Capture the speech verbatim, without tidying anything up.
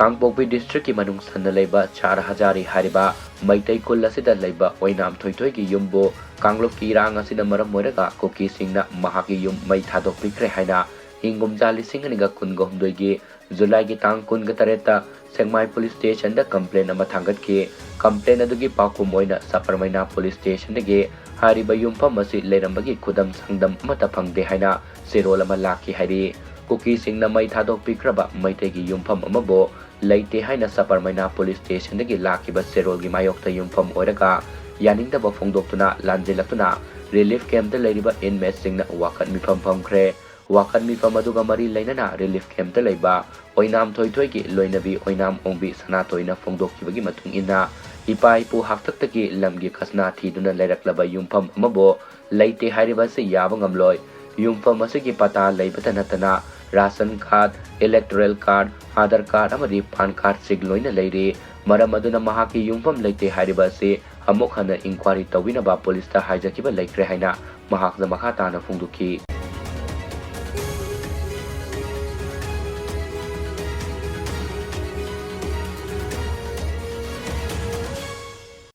ꯀꯥꯡꯄꯣꯛꯄꯤ ꯗꯤꯁꯇ꯭ꯔꯤꯛꯀꯤ ꯃꯅꯨꯡ ꯆꯟꯅ ꯂꯩꯕ ꯆꯥꯔ ꯍꯖꯥꯔꯤ ꯍꯥꯏꯔꯤꯕ ꯃꯩꯇꯩ ꯈꯨꯜ ꯑꯁꯤꯗ ꯂꯩꯕ ꯑꯣꯏꯅꯥꯝ ꯊꯣꯏꯊꯣꯏꯒꯤ ꯌꯨꯝꯕꯨ ꯀꯥꯡꯂꯨꯞꯀꯤ ꯏꯔꯥꯡ ꯑꯁꯤꯅ ꯃꯔꯝ ꯑꯣꯏꯔꯒ ꯀꯨꯀꯤꯁꯤꯡꯅ ꯃꯍꯥꯛꯀꯤ ꯌꯨꯝ ꯃꯩ ꯊꯥꯗꯣꯛꯄꯤꯈ꯭ꯔꯦ ꯍꯥꯏꯅ ꯏꯪ ꯀꯨꯝꯖꯥ ꯂꯤꯁꯤꯡ ꯑꯅꯤꯒ ꯀꯨꯟꯒ ꯍꯨꯝꯗꯣꯏꯒꯤ ꯖꯨꯂꯥꯏꯒꯤ ꯇꯥꯡ ꯀꯨꯟꯒ ꯇꯔꯦꯠꯇ ꯁꯦꯛꯃꯥꯏ ꯄꯨꯂꯤꯁ ꯁ꯭ꯇꯦꯁꯟꯗ ꯀꯝꯄ꯭ꯂꯦꯟ ꯑꯃ ꯊꯥꯡꯒꯠꯈꯤ꯫ ꯀꯝꯄ꯭ꯂꯦꯟ ꯑꯗꯨꯒꯤ ꯄꯥꯎꯈꯨꯝ ꯑꯣꯏꯅ ꯁꯄꯔꯃꯩꯅꯥ ꯄꯨꯂꯤꯁ ꯁ꯭ꯇꯦꯁꯟꯗꯒꯤ ꯍꯥꯏꯔꯤꯕ ꯌꯨꯝꯐꯝ ꯑꯁꯤ ꯂꯩꯔꯝꯕꯒꯤ ꯈꯨꯗꯝ ꯁꯥꯡꯗꯝ ꯑꯃꯠꯇ ꯐꯪꯗꯦ ꯍꯥꯏꯅ ꯆꯦꯔꯣꯜ ꯑꯃ ꯂꯥꯛꯈꯤ ꯍꯥꯏꯔꯤ꯫ ꯀꯨꯀꯤꯁꯤꯡꯅ ꯃꯩ ꯊꯥꯗꯣꯛꯄꯤꯈ꯭ꯔꯕ ꯃꯩꯇꯩꯒꯤ ꯌꯨꯝꯐꯝ ꯑꯃꯕꯨ ꯂꯩꯇꯦ ꯍꯥꯏꯅ ꯁꯄꯔꯃꯩꯅꯥ ꯄꯨꯂꯤꯁ ꯁ꯭ꯇꯦꯁꯟꯗꯒꯤ ꯂꯥꯛꯈꯤꯕ ꯆꯦꯔꯣꯜꯒꯤ ꯃꯥꯌꯣꯛꯇ ꯌꯨꯝꯐꯝ ꯑꯣꯏꯔꯒ ꯌꯥꯅꯤꯡꯗꯕ ꯐꯣꯡꯗꯣꯛꯇꯨꯅ ꯂꯥꯟꯖꯦꯜꯂꯛꯇꯨꯅ ꯔꯤꯂꯤꯐ ꯀꯦꯝꯞꯇ ꯂꯩꯔꯤꯕ ꯏꯟꯃꯦꯠꯁꯤꯡꯅ ꯋꯥꯀꯠ ꯃꯤꯐꯝ ꯐꯝꯈ꯭ꯔꯦ꯫ ꯋꯥꯀꯠ ꯃꯤꯐꯝ ꯑꯗꯨꯒ ꯃꯔꯤ ꯂꯩꯅꯅ ꯔꯤꯂꯤꯐ ꯀꯦꯝꯞꯇ ꯂꯩꯕ ꯑꯣꯏꯅꯥꯝ ꯊꯣꯏꯊꯣꯏꯒꯤ ꯂꯣꯏꯅꯕꯤ ꯑꯣꯏꯅꯥꯝ ꯑꯣꯡꯕꯤ ꯁꯅꯥꯇꯣꯏꯅ ꯐꯣꯡꯗꯣꯛꯈꯤꯕꯒꯤ ꯃꯇꯨꯡ ꯏꯟꯅ, ꯏꯄꯥ ꯏꯄꯨ ꯍꯥꯛꯇꯛꯇꯒꯤ ꯂꯝꯒꯤ ꯈꯖꯅꯥ ꯊꯤꯗꯨꯅ ꯂꯩꯔꯛꯂꯕ ꯌꯨꯝꯐꯝ ꯑꯃꯕꯨ ꯂꯩꯇꯦ ꯍꯥꯏꯔꯤꯕ ꯑꯁꯤ ꯌꯥꯕ ꯉꯝꯂꯣꯏ꯫ ꯌꯨꯝꯐꯝ ꯑꯁꯤꯒꯤ ꯄꯇꯥ ꯂꯩꯕꯇ ꯅꯠꯇꯅ ration card, electoral card, Aadhaar card ꯑꯃꯗꯤ ꯄꯥꯟ ꯀꯥꯔꯗꯁꯤꯡ ꯂꯣꯏꯅ ꯂꯩꯔꯤ꯫ ꯃꯔꯝ ꯑꯗꯨꯅ ꯃꯍꯥꯛꯀꯤ ꯌꯨꯝꯐꯝ ꯂꯩꯇꯦ ꯍꯥꯏꯔꯤꯕ ꯑꯁꯤ ꯑꯃꯨꯛ ꯍꯟꯅ ꯏꯟꯀ꯭ꯋꯥꯔꯤ ꯇꯧꯕꯤꯅꯕ ꯄꯨꯂꯤꯁꯇ ꯍꯥꯏꯖꯈꯤꯕ ꯂꯩꯈ꯭ꯔꯦ ꯍꯥꯏꯅ ꯃꯍꯥꯛꯅ ꯃꯈꯥ ꯇꯥꯅ ꯐꯣꯡꯗꯣꯛꯈꯤ꯫